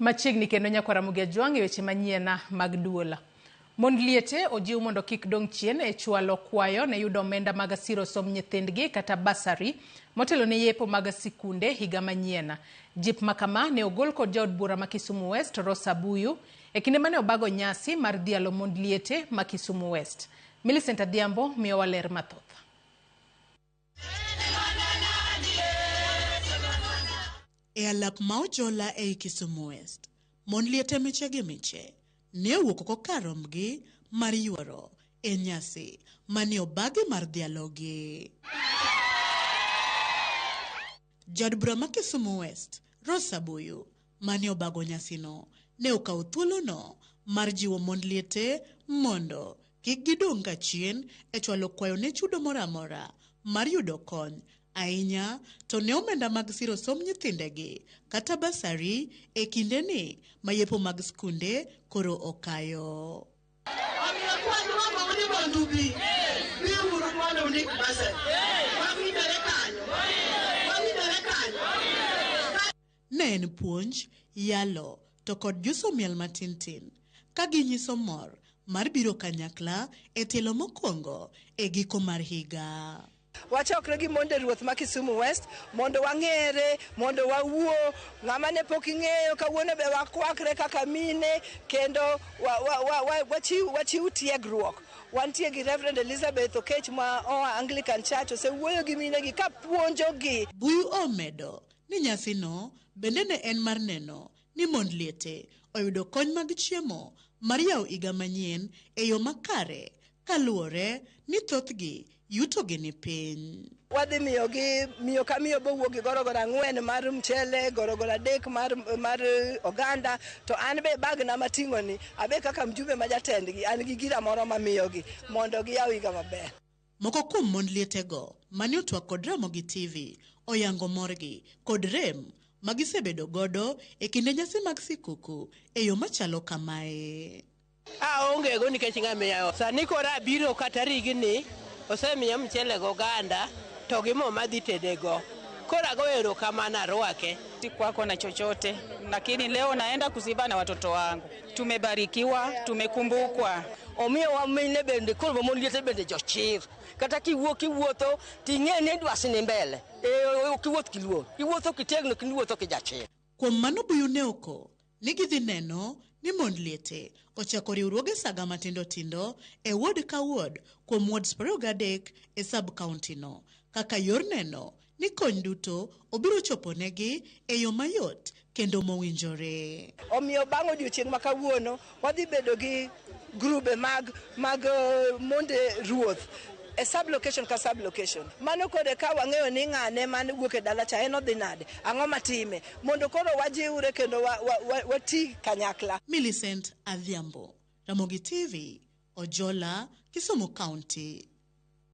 Machiegni kendo nyakwar Ramogi Ajwang' e weche manyien mag duol. Mond liete ojiw mondo kik dong' chien e chwalo kwayo ne yudo omenda mag siro somb nyithindgi kata bursary motelo ne yepo mag sikunde higa manyien. Jip ma kama ne ogol kod jaod bura ma Kisumu West Rosa Abuyu e kinde mane obago nyasi mar dhialo mond liete ma Kisumu West. Millicent Adhiambo miyowa ler mathoth. E alap ma Ojola ei Kisumu West, mond liete miche gi miche ne owuok oko kar rombgi mar yuoro e nyasi mane obagi mar dhialogi. Jaod bura ma Kisumu West, Rose Abuyu, mane obago nyasino ne okawo thuolono mar jiwo mond liete mondo kik gidong' kachien e chwalo kwayo ne chudo moro amora mar yudo kony ahinya to ne omenda mag siro somb nyithindegi kata basari e kindeni ma yepo mag skunde koro okayo. Omiyo kwaluongou ni mondo ubi, biuru mondo undik basari. Wawinjore kanyo? Wawinjore kanyo? Ne en puonj, yalo to kod juso miel matin tin ka ginyiso mor mar biro kanyakla e tielo mokwongo e giko mar higa. Wachokre gi monde ruoth ma Kisumu West mondo wang'ere, mondo wawuo. Ng'ama ne pok ing'eyo kawuono be wakwakre kaka mine kendo wachiw tiegruok. Wantie gi Reverend Elizabeth Okech ma oa Anglican Church osewuoyo gi minegi ka puonjogi. Buyu omedo ni nyasino bende ne en mar neno ni mond liete oyudo kony mag chiemo mar yawo higa manyien e yo makare kaluwore ni thothgi yutogi ni piny. Wadhi miyogi miyo ka miyo bowuok gi gorogoro 4 mar mchele, gorogoro 3 mar oganda, to an be bagna mating'o ni abe kaka mjumbe ma jatendgi an gi gira moro mamiyogi mondo giyaw higa maber. Moko kuom mond lietego mane otwak kod Ramogi TV oyango morgi kod rem magisebedo godo e kinde nyasi mag sikuku e yo machalo kamae. Aonge go nikech ng'ama sani koro abiro kata rigni osemiya mchele gi oganda to gi mo madhi tedego. Koro ago erokamano arwake. Sikuwako na chochote, lakini leo naenda kuziba na watoto wangu. Tumebarikiwa, tumekumbukwa. Omiyo mine bende koro mon liete bende jochir. Kata kiwuok kiwuotho ting'e ni dwasi ni mbele. Ok iwuoth kiluor. Iwuotho kitegno kendo iwuotho kijachir. Kuom mano Buyu ne oko ni gidhi neno ni mond liete ochako riwruoge saga matindo tindo e ward ka ward kuom wards 23 e sub county no kaka yor neno ni kony duto obiro chopo negi e yo mayot kendo mowinjore. Omiyo bang' odiochieng' ma kawuono wadhi bedo gi grube mag monde ruoth e sub location ka sub location. Mano kode ka wang'eyo ni ng'ane man wuok e dala cha en odhi nade, ang'o matime, mondo koro wajiwre kendo wati kanyakla. Millicent Adhiambo, Ramogi TV, Ojola, Kisumu County.